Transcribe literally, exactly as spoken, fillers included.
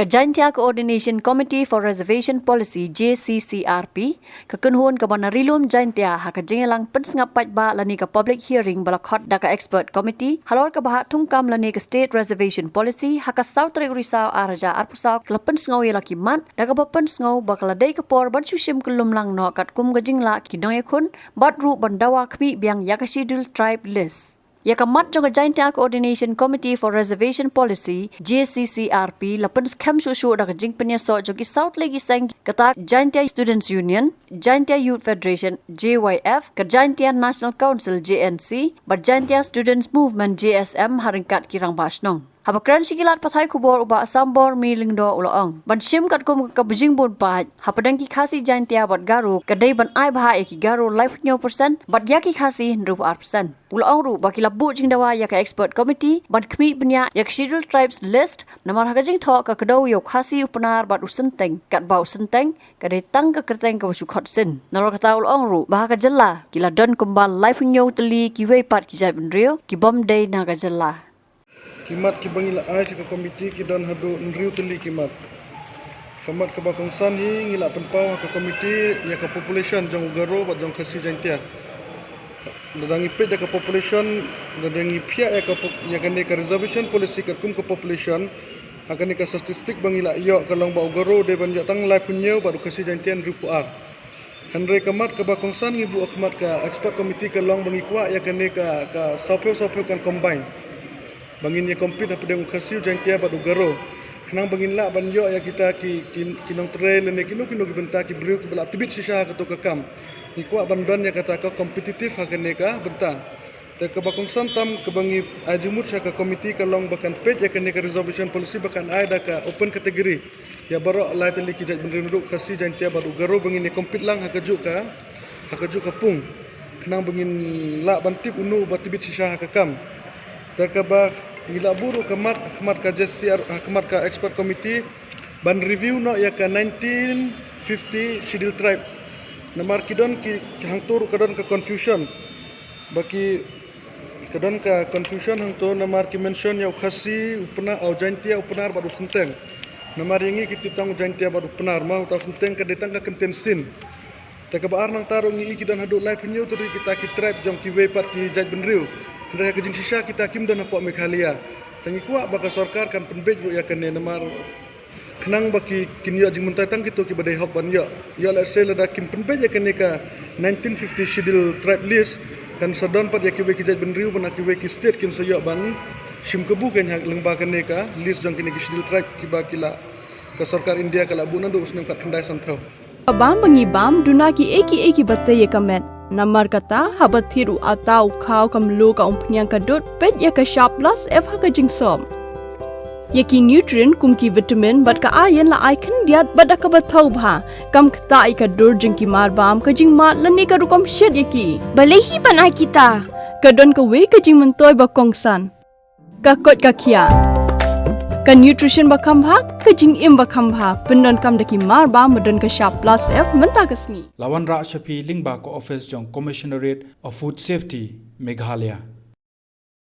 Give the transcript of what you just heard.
Ka Jaintia Coordination Committee for Reservation Policy, J C C R P, ka kynhun kaba na Ri-lum Jaintia ha ka jingïalang pynsngap paidbah lane ka public hearing ba la khot da ka expert committee halor ka bhah thungkam lane ka State Reservation Policy ha ka saw tarik u Risaw ar hajar arphew saw, ka la pynsngew ïa la ki mat da kaba pynsngew ba ka la dei ka por ban shu shim kyllum lang noh katkum ka jinglah ki nongïakhun bad ruh ban dawa khmih biang ïa ka Scheduled Tribe list. Ïa ka mat jong ka Jaintia Coordination Committee for Reservation Policy, J C C R P, la pynskhem shuh shuh da ka jingpynïasoh jong ki saw tylli ki seng, kata Jaintia Students Union, Jaintia Youth Federation, J Y F, ka Jaintia National Council, J N C, bad Jaintia Students Movement, J S M, ha ryngkat ki rangbah shnong. Haba kren sha ki lad pathai khubor u Bah Sambor Myrlyngdoh u la ong, ban shim katkum ka jingbun paid hapdeng ki Khasi, Jaintia bad Garo ka dei ban ai bhah ïa ki Garo laiphew percent bad ïa ki Khasi hynriewphew ar percent. U la ong ruh ba ki la buh jingdawa ïa ka expert committee ban khmih bniah ïa ka Scheduled Tribes list, namar ha ka jingthoh ka kdew ïa u Khasi, u Pnar bad u Synteng, katba u Synteng ka dei tang ka kyrteng kaba shu khot sien. Nalor kata u la ong ruh ba ha ka jylla ki la don kumba laiphew tylli kiwei pat ki jaitbynriew kibym dei na ka jylla. Ki mat kiba ngi la ai sha ka komiti ki don haduh hynriew tylli ki mat. Ka mat kaba kongsan hi, ngi la pynpaw ha ka komiti ïa ka population jong u Garo bad jong Khasi Jaintia. Lada ngi peit ïa ka population, lada ngi phiah ïa ka pop-, ïa kane ka reservation policy katkum ka population, ha kane ka statistic ba ngi la ïoh ka long ba u Garo u dei ban ïoh tang laiphew bad u Khasi Jaintia hynriewphew ar. Hynrei ka mat kaba kongsan ngi buh ha khmat ka expert committee ka long ba ngi kwah ïa kane ka, ka sawphew sawphew kan combine. Ba ngin ïa compete hapdeng u Khasi, u Jaintia bad u Garo. Khnang ba ngin lah ban ïoh ïa kita ki, ki, ki nongtrei lane kino kino ki bynta ki briew kiba la tbit shisha ha kato ka kam. Ngi kwah ban don ïa kata ka competitive ha kane ka bynta. Te kaba kongsan tam kaba ngi ai jingmut sha ka komiti ka long ba kan peit ïa kane ka reservation policy ba kan ai da ka open category ïa baroh lai tylli ki jaitbynriew, naduh Khasi, Jaintia bad u Garo, ba ngin ïa compete lang ha kajuh ka, ha kajuh ka pung. Khnang ba ngin lah ban tip uno uba tbit shisha ha ka kam. Te kaba ngi la buh ruh ka mat ha khmat ka J C R, ha khmat ka expert committee ban review noh ïa ka nineteen fifty Scheduled Tribe. Namar ki don ki, hangto ruh ka don ka confusion. Ba ki, ka don ka confusion hangto namar ki mention ïa u Khasi, u Pnar, u Jaintia, u Pnar bad u Synteng. Namar ïa ngi ki tip tang u Jaintia bad u Pnar, ma uta u Synteng ka dei tang ka kyntien Shin. Te kaba ar nangta ruh ngi i ki don haduh laiphew tylli kita ki tribe jong kiwei pat ki jaitbynriew. Hynrei ha ka jingshisha kita kim don hapoh Meghalaya. Te ngi kwah ba ka sorkar kan pynbeit ruh ïa kane namar khnang ba ki, kin ïoh jingmyntoi tang kito kiba dei hok ban ïoh. Ïoh lehse lada kim pynbeit ïa kane ka nineteen fifty Scheduled Tribe list, kan sa don pat ïa kiwei ki jaitbynriew bad na kiwei ki state kin sa ïoh ban shim kabu kein ha lyngba kane ka list jong kine ki Scheduled Tribe kiba ki la, ka sorkar India ka la buh naduh u snem khatkhyndai sanphew. Ka bam ba ngi bam, duna kiei kiei kiba tei ïa ka met. Namar kata, haba thied u atta u khaw ka mluh ka umphniang ka dud, peit ïa ka shap plus F ha ka jingsop. Ïa ki nutrient kum ki vitamin bad ka iron la ai khyndiat bad da kaba thaw bha. Kam ktah ïa ka dur jong ki mar bam, ka jingmad lane ka rukom shet ïa ki. Balei hi ban ai kita? Ka don kawei ka jingmyntoi ba kongsan. Ka koit ka khiah. Ka nutrition ba kham bha, ka jingim ba kham bha, pyndonkam da ki mar bam ba don ka shap plus F mynta ka sngi. La wanrah sha phi lyngba ka office jong Commissionerate of Food Safety, Meghalaya.